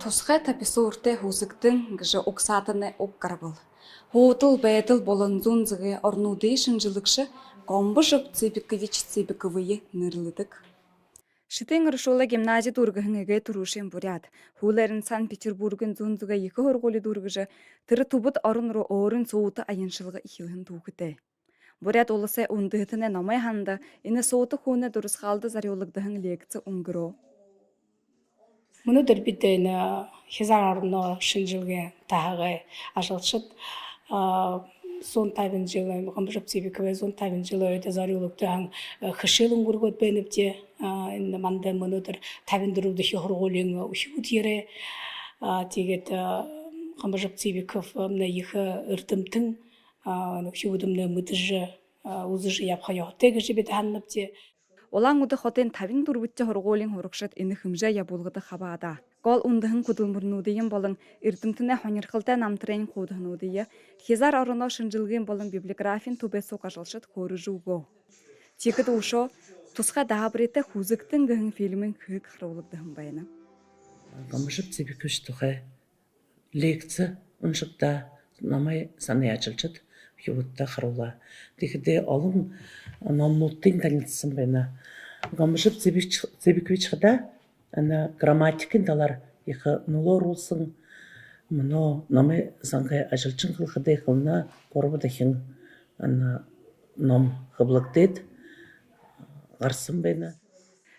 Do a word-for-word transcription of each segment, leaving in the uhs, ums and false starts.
Тусхай табисууртай һүзэгтэн гэжэ угсаатанай уг гарбал. Һуудал байдал болон зүүн зүгэй оронуудые шэнжэлэгшэ Гомбожаб Цыбикович Цыбиковые нэрлэдэг. Шэтын оршуулай гимнази дүүргэһэн эгээ түрүүшын буряад. Һүүлээрнь Санкт-Петербургын зүүн зүгэй ехэ һургуули дүүргэжэ, тэрэ түбэд орон руу өөрын суута аяншалга эхилһэн түүхэтэй. Буряад Уласай үндэһэтэнэй номой һанада энэ суута хүнэй дурасхаалда зорюулагдаһан лекци үнгэрөө. Мүнөөдэр бидэ энэ хизаар ороноо шэнжэлгын таһагай ажалшад, а, зуун табин жэл, Гомбожаб Цыбиковэй зуун табин жэлэй ойдо зорюулагдаһан, э, хэшээл үнгэргөөд байнабди. А, энэ манда мүнөөдэр табин дүрбэдэхи һургуулиин үхибүүд ерээ. А, тиигээд, а, Гомбожаб Цыбиков, а, манай ехэ эрдэмтэн, а, үхибүүдэмнай мэдэжэ, а, үзэжэ ябаха ёһотой гэжэ бидэ һананабди. Улаан-Үдэ хотын табин дүрбэдэхи һургуулиин һурагшад энэ хэмжээ ябуулгада хабаадаа. Гол үндэһэн хүдэлмэринүүдыень болон эрдэмтэнэй һонирхолтой намтарайнь хуудаһануудые хизаар ороноо шэнжэлгын болон библиографиин түбэй суг ажалшад хөөрэжэ үгөө. Тиихэдэ үшөө тусхай даабаритай «Һүзэгтэн» гэһэн фильмын хэһэг харуулагдаһан байна. Гомбожаб Цыбикович тухай лекци уншагдаа, номой санай ажалшад үхибүүдтэ харуулаа. Тиихэдээ олон номуудтань танилсаһан байна. Гомбожаб Цыбикович, Цыбикович хадаа энэ грамматикын талаар ехэ нүлөө оруулһан. Мүнөө номой сангай ажалшан хэлэхэдээ, хэлэнэ, гурба дахин энэ ном хэблэгдээд гараһан байна.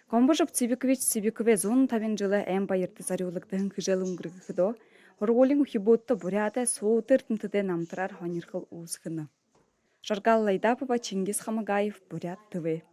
Гомбожаб Цыбикович Цыбиковэй зуун табин жэлэй айн баярта зорюулагдаһан хэшээл үнгэргэхэдөө, һургуулиин үхибүүдтэ буряадай суута эрдэмтэдэй намтараар һонирхол үүсхэнэ. Жаргал Лайдапова, Чингис Хамагаев, Буряад ТВ.